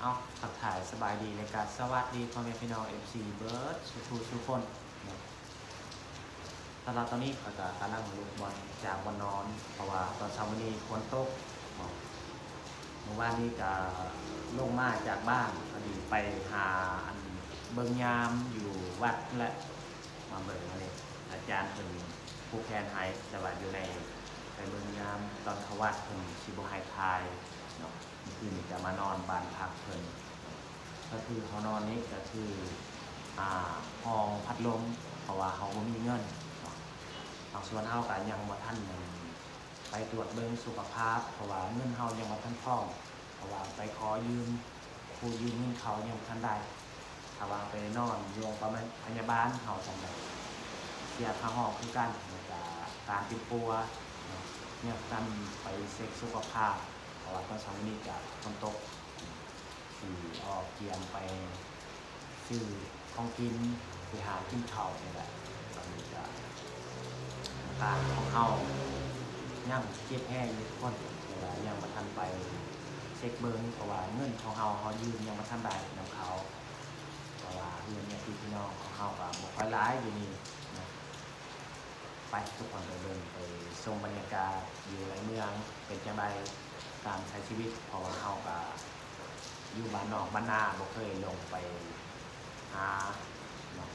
ເອົາ ທັກທາຍສະບາຍດີ ແລະກະສະຫວັດດີພໍ່ແມ່ພີ່ນ້ອງ ເອັຟຊີ ເບິດສູ່ຜູ້ສູ່ຄົນເນາະ. ສຳລັບຕອນນີ້ຂ້ອຍກະກຳລັງລຸກບ່ອນ ຈາກບ່ອນນອນ ເພາະວ່າຕອນເຊົ້າມື້ນີ້ຝົນຕົກເນາະ. ມື້ວານນີ້ກະລົງມາຈາກບ້ານ ພໍດີໄປຫາ ອັນ ເບິ່ງຍາມຢູ່ວັດແຫຼະ ມາເບິ່ງອັນນີ້ ອາຈານເພິ່ນຜູກແຂນໃຫ້ ແຕ່ວ່າຢູ່ໃນ ໄປເບິ່ງຍາມຕອນເຂົ້າວັດ ເພິ່ນຊິບໍ່ໃຫ້ຖ່າຍເນາະ. ມື້ຄືນນີ້ກະມານອນບ້ານພັກເພິ່ນ ກະຄືເຮົານອນນີ້ກະຄື ອ່າ ຫ້ອງພັດລົມ ເພາະວ່າເຮົາບໍ່ມີເງິນເນາະ. ບາງສ່ວນເຮົາກະຍັງບໍ່ທັນໄປກວດເບິ່ງສຸຂະພາບ ເພາະວ່າເງິນເຮົາຍັງບໍ່ທັນພ້ອມ ເພາະວ່າໄປຂໍຢືມ ກູ້ຢືມເງິນເຂົາຍັງບໍ່ທັນໄດ້. ຖ້າວ່າໄປນອນໂຮງພະຍາບານ ເຮົາຕ້ອງໄດ້ເສຍຄ່າຫ້ອງຄືກັນ ແລ້ວກະການເປັນປົວເນາະ ຍັງບໍ່ທັນໄປເຊັກສຸຂະພາບ ເພາະວ່າຕອນເຊົ້າມື້ນີ້ກະຝົນຕົກ ຊິອອກກຽມໄປຊື້ຂອງກິນ ໄປຫາກິນເຂົ້ານີ້ແຫຼະ. ຕອນນີ້ກະ ອາການຂອງເຮົາຍັງເຈັບແຮງຢູ່ທຸກຄົນ ແຕ່ວ່າຍັງບໍ່ທັນໄປເຊັກເບິ່ງ ເພາະວ່າເງິນຂອງເຮົາ ເຮົາຢືມຍັງບໍ່ທັນໄດ້ນຳເຂົາ ເພາະວ່າເຮືອນຍາດຕິພີ່ນ້ອງຂອງເຮົາກະບໍ່ຄ່ອຍຫຼາຍຢູ່ນີ້ນະ. ໄປ ທຸກຄົນໄປເບິ່ງ ໄປຊົມບັນຍາກາດຢູ່ໃນເມືອງເປັນຈັ່ງໃດ ການໃຊ້ຊີວິດ ເພາະວ່າເຮົາກະຢູ່ບ້ານນອກບ້ານນາ ບໍ່ເຄີຍລົງໄປຫາເນາະ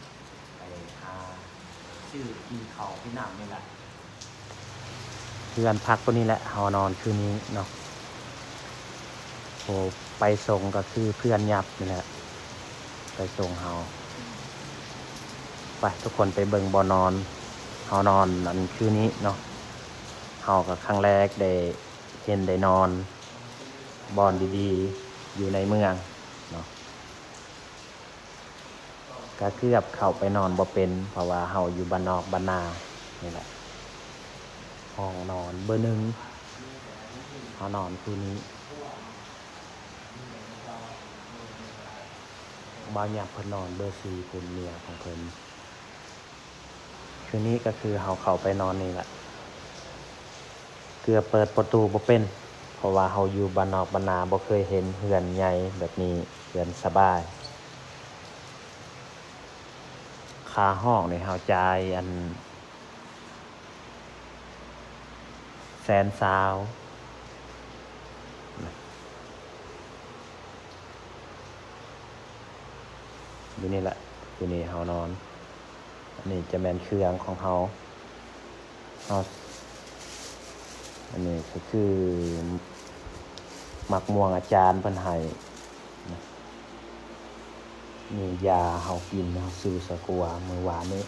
ໄປຫາຊື້ກິນເຂົ້າກິນນ້ຳນີ້ແຫຼະ. ເຮືອນພັກໂຕນີ້ແຫຼະ ເຮົານອນຄືນນີ້ເນາະ. ໂອ້ ໄປສົ່ງກະຄືເພື່ອນຫຍັບນີ້ແຫຼະ ໄປສົ່ງເຮົາ. ໄປ ທຸກຄົນໄປເບິ່ງບ່ອນນອນ ເຮົານອນ ອັນ ຄືນນີ້ເນາະ. ເຮົາກະຄັ້ງແລກໄດ້ເຫັນໄດ້ນອນບ່ອນດີໆຢູ່ໃນເມືອງເນາະ. ກະເກືອບເຂົ້າໄປນອນບໍ່ເປັນ ເພາະວ່າເຮົາຢູ່ບ້ານນອກບ້ານນານີ້ແຫຼະ. ຫ້ອງນອນເບີໜຶ່ງ ເຮົານອນຄືນນີ້. ບ່າວຫຍັບເພິ່ນນອນເບີສີ່ ເປັນເມຍຂອງເພິ່ນ. ຄືນນີ້ກະຄືເຮົາເຂົ້າໄປນອນນີ້ແຫຼະ ເກືອບເປີດປະຕູບໍ່ເປັນ ເພາະວ່າເຮົາຢູ່ບ້ານນອກບ້ານນາ ບໍ່ເຄີຍເຫັນເຮືອນໃຫຍ່ແບບນີ້ ເຮືອນສະບາຍ. ຄ່າຫ້ອງນີ້ເຮົາຈ່າຍ ອັນ ແສນຊາວ ຢູ່ນີ້ແຫຼະ ຢູ່ນີ້ເຮົານອນ. ອັນນີ້ຈະແມ່ນເຄື່ອງຂອງເຮົາ ເຮົາ ອັນນີ້ກະຄືໝາກມ່ວງອາຈານເພິ່ນໃຫ້ນະ. ນີ້ຢາເຮົາກິນ ເຮົາຊື້ສະກົວມື້ວານນີ້.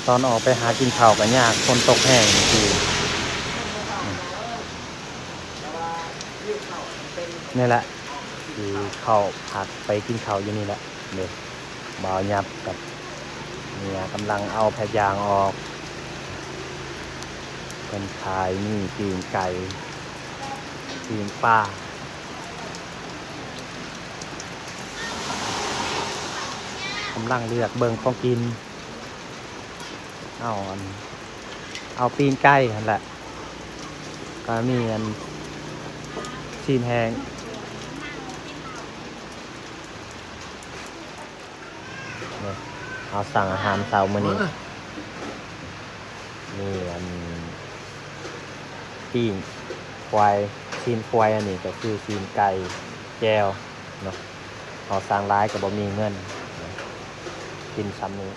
ຕອນອອກໄປຫາກິນເຂົ້າກະຍາກ ຝົນຕົກແຮງຈັ່ງຊີ້. ນີ້ແຫຼະ ຊິເຂົ້າພັກໄປກິນເຂົ້າຢູ່ນີ້ແຫຼະ. ນີ້ ບ່າວຫຍັບກັບເມຍກຳລັງເອົາແຜ່ນຢາງອອກ. ເພິ່ນຂາຍມີປີ້ງໄກ່ ປີ້ງປາ ກຳລັງເລືອກເບິ່ງຂອງກິນ. ເອົາ ອັນ ເອົາປີ້ງໄກ່ຫັ້ນແຫຼະ ກະມີ ອັນ ຊີ້ນແຫ້ງ. ເຮົາສັ່ງອາຫານເຊົ້າມື້ນີ້ ມີ ອັນ ປີ້ງຄວາຍ ຊີ້ນຄວາຍ ອັນນີ້ກະຄືຊີ້ນໄກ່ ແຈ່ວເນາະ. ເຮົາສັ່ງຫຼາຍກະບໍ່ມີເງິນ ກິນຊ່ຳນີ້.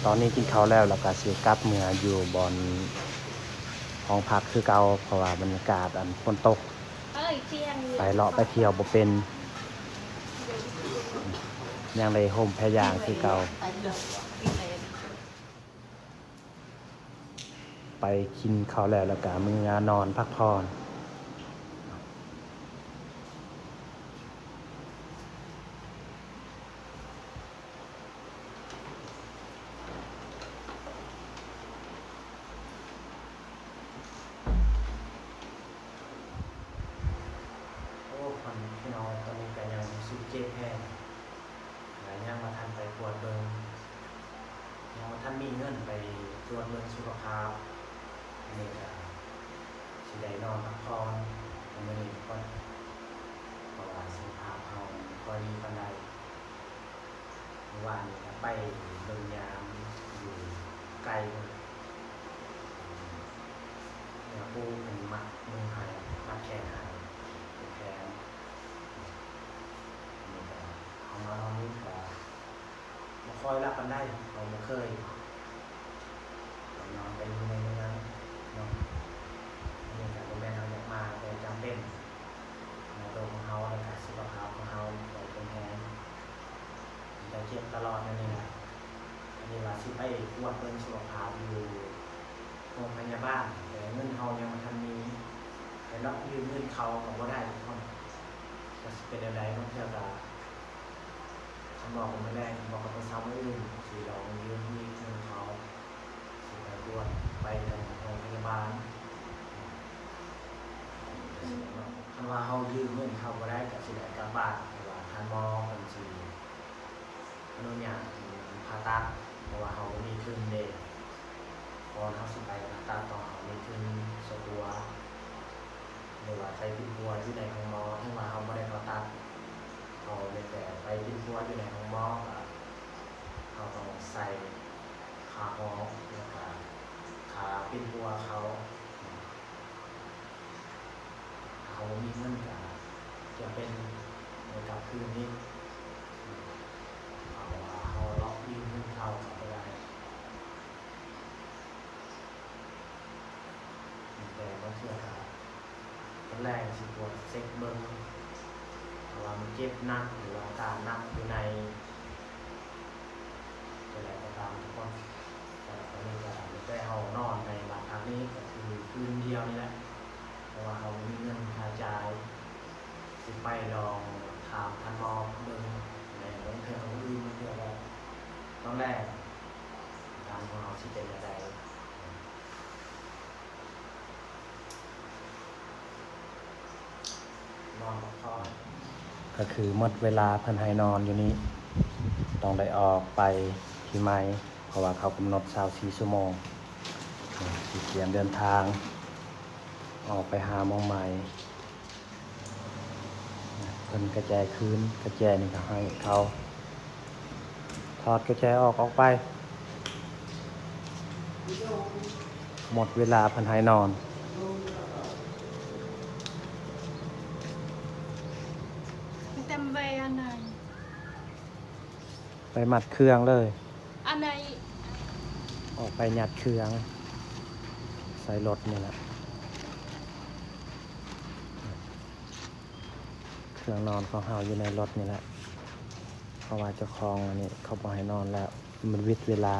ຕອນນີ້ກິນເຂົ້າແລ້ວ ແລ້ວກໍຊິກັບເມືອຢູ່ບ່ອນຫ້ອງພັກຄືເກົ່າ ເພາະວ່າບັນຍາກາດອັນຝົນຕົກ ໄປເລາະໄປທ່ຽວບໍ່ເປັນ ຍັງໄດ້ຫົ່ມແພຢາງຄືເກົ່າ. ໄປກິນເຂົ້າແລ້ວ ແລ້ວກະເມືອນອນພັກຜ່ອນ. ໂອ້ ພໍ່ແມ່ພີ່ນ້ອງ ຕອນນີ້ກະຍັງສິບເຈັດແຮງ ແລະ ຍັງບໍ່ທັນໄປກວດເບິ່ງ ຍັງບໍ່ທັນມີເງິນໄປກວດເບິ່ງສຸຂະພາບ. ອັນນີ້ກະຊິໄດ້ນອນພັກຜ່ອນໃນມື້ນີ້ກ່ອນ ເພາະວ່າສຸຂະພາບເຮົາບໍ່ຄ່ອຍດີປານໃດ. ມື້ວານນີ້ກະໄປເບິ່ງຍາມຢູ່ໄກພຸ້ນ ເມື່ອປູ່ເພິ່ນມັດມືໃຫ້ ມັດແຂນໃຫ້ ເປັນແຜນ. ອັນນີ້ກະເຮົາມານອນນີ້ກະ ບໍ່ຄ່ອຍຫຼັບປານໃດ ເຮົາບໍ່ເຄີຍ ເຮົານອນໄປຢູ່ໃນເມືອງເນາະ. ອັນນີ້ກະບໍ່ແມ່ນເຮົາຢາກມາ ແຕ່ຈຳເປັນ ໃນໂຕຂອງເຮົາ ແລ້ວກະສຸຂະພາບຂອງເຮົາບໍ່ເປັນແຮງ ມັນຈະເຈັບຕະຫຼອດແນວນີ້ແຫຼະ. ອັນນີ້ວ່າຊິໄປກວດເບິ່ງສຸຂະພາບຢູ່ໂຮງພະຍາບານ ແຕ່ເງິນເຮົາຍັງບໍ່ທັນມີ ໄປເລາະຢືມເງິນເຂົາກໍບໍ່ໄດ້ ທຸກຄົນ ຈັກຊິເປັນແນວໃດ. ບາງເທື່ອກະ ຄັນໝໍກໍມື້ແລງ ຄັນບໍ່ກໍໄປເຊົ້າມື້ອື່ນ ຊິລອງຢືມອີກເງິນເຂົາ ຊິໄປກວດ ໄປທາງໂຮງພະຍາບານ. ຄັນວ່າເຮົາຢືມເງິນເຂົາບໍ່ໄດ້ ກໍຊິໄດ້ກັບບ້ານ ເພາະວ່າທ່ານໝໍເພິ່ນຊິອະນຸຍາດໃຫ້ຜ່າຕັດ ເພາະວ່າເຮົາບໍ່ມີທຶນເດ້. ກ່ອນເຮົາຊິໄປຜ່າຕັດ ຕ້ອງເຮົາມີທຶນຊອກຫົວ ຫຼືວ່າໄປປິ່ນປົວຢູ່ໃນໂຮງໝໍ. ເຖິງວ່າເຮົາບໍ່ໄດ້ຜ່າຕັດ ເຮົາໄດ້ແຕ່ໄປປິ່ນປົວຢູ່ໃນໂຮງໝໍ ກໍເຮົາຕ້ອງໃສ່ຄ່າຫໍ ແລ້ວກະຄ່າປິ່ນປົວເຂົາ. ຖ້າເຮົາບໍ່ມີເງິນກະຈຳເປັນໄດ້ກັບຄືນນີ້ ເພາະວ່າເຮົາເລາະຢືມເງິນເຂົາກໍບໍ່ໄດ້. ແຕ່ບາງເທື່ອກະຕອນແລງຊິກວດເຊັກເບິ່ງ ຖ້າວ່າມັນເຈັບໜັກ ຫຼືວ່າອາການໜັກຢູ່ໃນ ຈັ່ງໃດກໍຕາມທຸກຄົນ ແຕ່ຕອນນີ້ກໍມີແຕ່ເຮົານອນໃນບ້ານພັກນີ້ ກໍຄືຄືນດຽວນີ້ແຫຼະ ເພາະວ່າເຮົາບໍ່ມີເງິນຄ່າຈ່າຍ ຊິໄປລອງຖາມທ່ານໝໍເບິ່ງ ແລະ ບາງເທື່ອມື້ອື່ນ ບາງເທື່ອກໍຕອນແລງ ອາການຂອງເຮົາຊິເປັນແນວໃດ. ນອນພັກຜ່ອນ ກໍຄືໝົດເວລາເພິ່ນໃຫ້ນອນຢູ່ນີ້ ຕ້ອງໄດ້ອອກໄປທີ່ໃໝ່ ເພາະວ່າເຂົາກຳນົດຊາວສີ່ຊົ່ວໂມງ ຊິກຽມເດີນທາງອອກໄປຫາໝ່ອງໃໝ່. ເພິ່ນກະແຈຄືນ ກະແຈນີ້ກະໃຫ້ເຂົາ ຖອດກະແຈອອກ ອອກໄປ. ໝົດເວລາເພິ່ນໃຫ້ນອນ. ແຕ່ໄປອັນນັ້ນ ໄປມັດເຄື່ອງເລີຍ ອັນໃດ ອອກໄປຍັດເຄື່ອງໃສ່ລົດນີ້ແຫຼະ. ເຄື່ອງນອນຂອງເຮົາຢູ່ໃນລົດນີ້ແຫຼະ ເພາະວ່າເຈົ້າຂອງອັນນີ້ເຂົາບໍ່ໃຫ້ນອນແລ້ວ ມັນວິດເວລາ.